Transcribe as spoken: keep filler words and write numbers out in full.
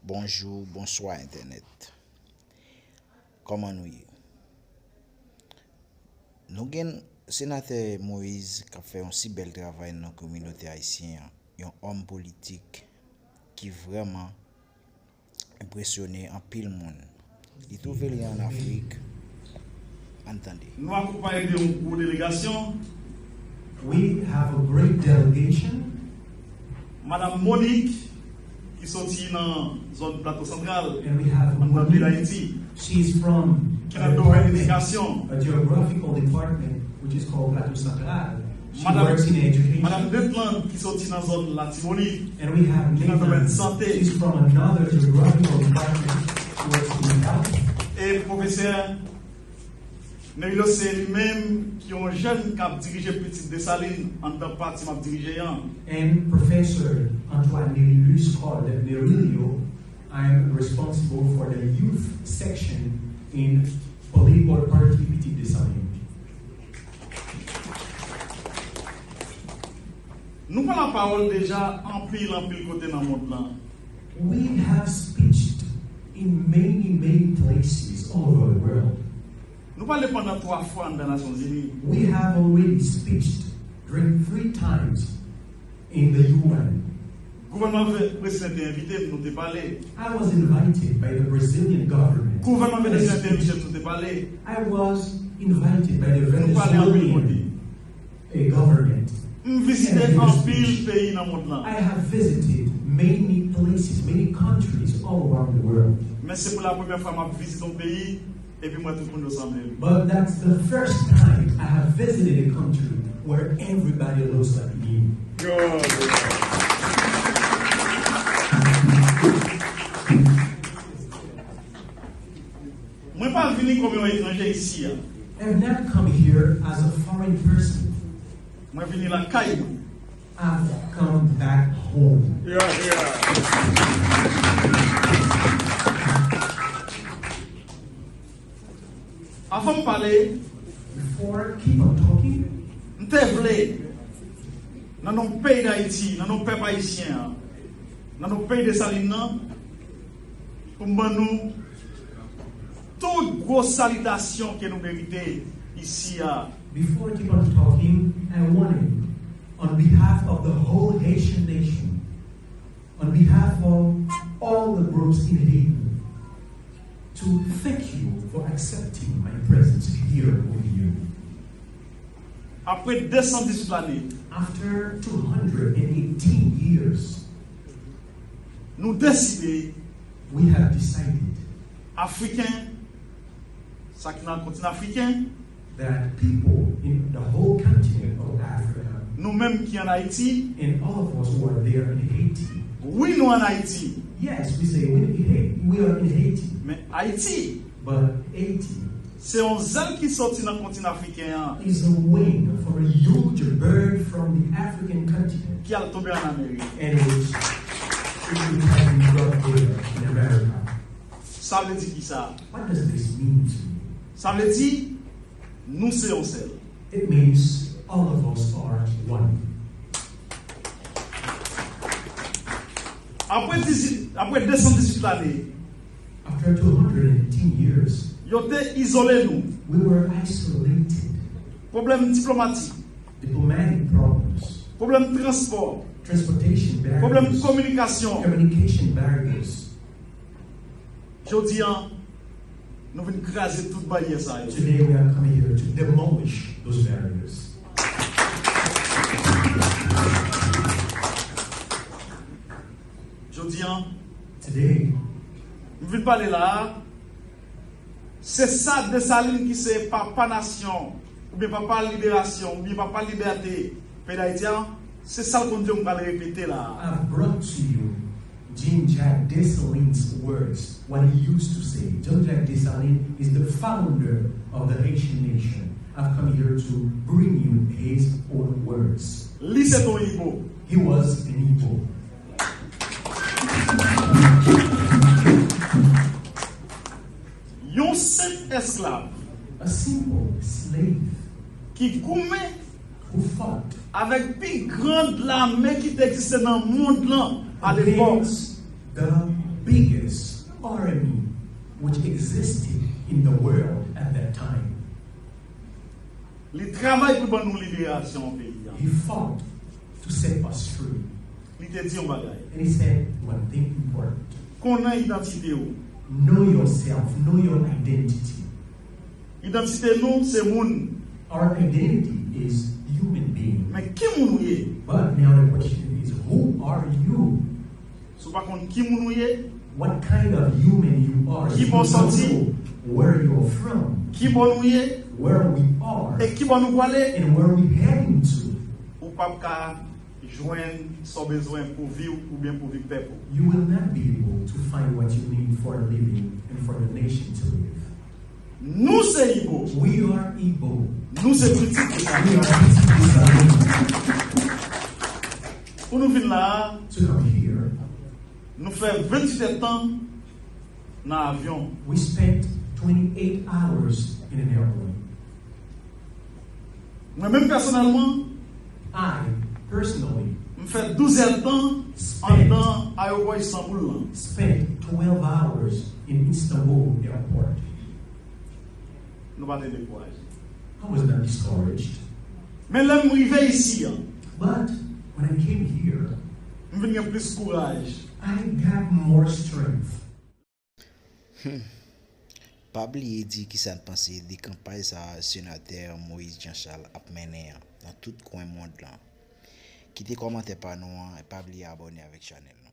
Bonjou, bonswa entènèt. Kòman nou ye? Nou gen Senatè Moïse k ap fè yon si bèl travay nan kominote ayisyen an, yon òm politik ki vrèman enpresyone anpil moun. Li twouve li an Afrik. Ann tande. Nou akonpaye de yon gwo delegasyon. We have a great delegation. Madanm Monique, ki soti nan zòn Plato Santral, And we have ann nan peyi Monique. Dayiti, She's from ki a nan domèn department, edikasyon. A geographical department, which is called Plateau Central. She Madanm, works in education. Madanm Detland, ki soti nan zòn Latibonit, And we have ki nan domèn Nathan. Sante. She's from another geographical department. She works in health. E pwofesè Merilio se li menm ki yon jèn k ap dirije Pitit Desalin anndan pati m ap dirije an. And Professor Antoine Merilus, called Merilio, I am responsible for the youth section in political party Pitit Desalin. Nou pran lapawòl deja anpil, anpil kote nan mond lan. We have speeched in many, many places all over the world. Nou pale pandan twa fwa anndan Nasyonzini. We have already speeched during three times in the U N. Gouvènman Brezilyen te envite m, nou te pale. I was invited by the Brazilian government. Gouvènman Venezyèn te envite m, nou te pale. I was invited by the Venezuelan government. Nou pale anpil kote. M vizite anpil peyi nan mond lan. I have visited many places, many countries all around the world. Men se pou la premyè fwa m ap vizite yon peyi epi m wè tout moun yo sanble m. But that's the first time I have visited a country where everybody looks like me. Mwen pa vini kòm yon etranje isi a. I've not come here as a foreign person. Mwen vini lakay mwen. I've come back home. Yeah, yeah. Avan m pale, Before I keep on talking, m te vle, nan non peyi Dayiti, nan non pèp ayisyen an, nan non peyi Desalin nan, pou m ban nou tout gwo salitasyon ke nou merite isi a. Before I keep on talking, I wanted, on behalf of the whole Haitian nation, on behalf of all the groups in Haiti, to thank you for accepting my presence here with you. Apre de san dizuit lane, After two hundred eighteen years, nou deside, we have decided, Afriken, sa ki nan kontinan Afriken, that people in the whole continent of Africa, nou menm ki ann Ayiti, and all of us who are there in Haiti, wi, nou ann Ayiti, yes, we say we, we are in Haiti, men Ayiti, but Haiti, se yon zèl ki soti nan kontinan Afriken an, is a wing from a huge bird from the African continent, ki al tonbe ann Amerik. And which, which has been dropped there in America. Sa vle di ki sa? What does this mean to you? Sa vle di, nou se yon sèl. It means all of us are one. Apre dizuit, apre de san dizuit lane, After two hundred eighteen years, yo te izole nou. We were isolated. Pwoblèm diplomatik. Diplomatic problems. Pwoblèm transpò. Transportation barriers. Pwoblèm kominikasyon. Communication barriers. Jodi an, nou vin kraze tout baryè sa yo. Today we are coming here to demolish those barriers. Jodi an, Today, m vin pale la a, se sa Desalin ki se papa nasyon, oubyen papa liberasyon, oubyen papa libète peyi Dayiti a, se sa l konn di yo m pral repete la a. I've brought to you Jean-Jacques Dessalines' words, what he used to say. Jean-Jacques Dessalines is the founder of the Haitian nation. I've come here to bring you his own words. Li se t yon Ibo. He was an Igbo. Yon senp esklav. A simple slave. Ki goumen. Who fought. Avèk pi gran lame ki te egziste nan mond lan alepòk. Against the biggest army which existed in the world at that time. Li travay pou ban nou liberasyon peyi a. He fought to set us free. Li te di yon bagay. And he said one thing important. Konnen idantite w. Know yourself, know your identity. Idantite nou se moun. Our identity is human being. Men ki moun ou ye? But now the question is, who are you? Si w pa konn ki moun ou ye, What kind of human you are? Ki You bò don't sòti? Know where you are from, ki bò nou ye, where we are, e ki bò nou pwale, and where we heading to. Ou p ap ka jwenn sa w bezwen pou vi w oubyen pou vi pèp ou. You will not be able to find what you need for a living and for the nation to live. Nou se Ibo. We are Igbo. Nou se pitit de We Sayon. Are pitit de Sayon. Pou nou vin la a, To come here, nou fè venntuit èdtan nan avyon. We spent twenty-eight hours in an airplane. Mwen menm pèsonèlman, I, personally, m fè douz èdtan anndan ayewopò Istanbul lan. Spent twelve hours in Istanbul airport. Nou pa te dekouraje. I was not discouraged. Men lè m rive isi an, But when I came here, m vin gen plis kouraj. I got more strength. Pa bliye di kisa n panse de kanpay sa a Senatè Moïse Jean Charles ap mennen an nan tout kwen mond lan. Kite kòmantè pa nou an e pa bliye abòne avèk chanèl nou.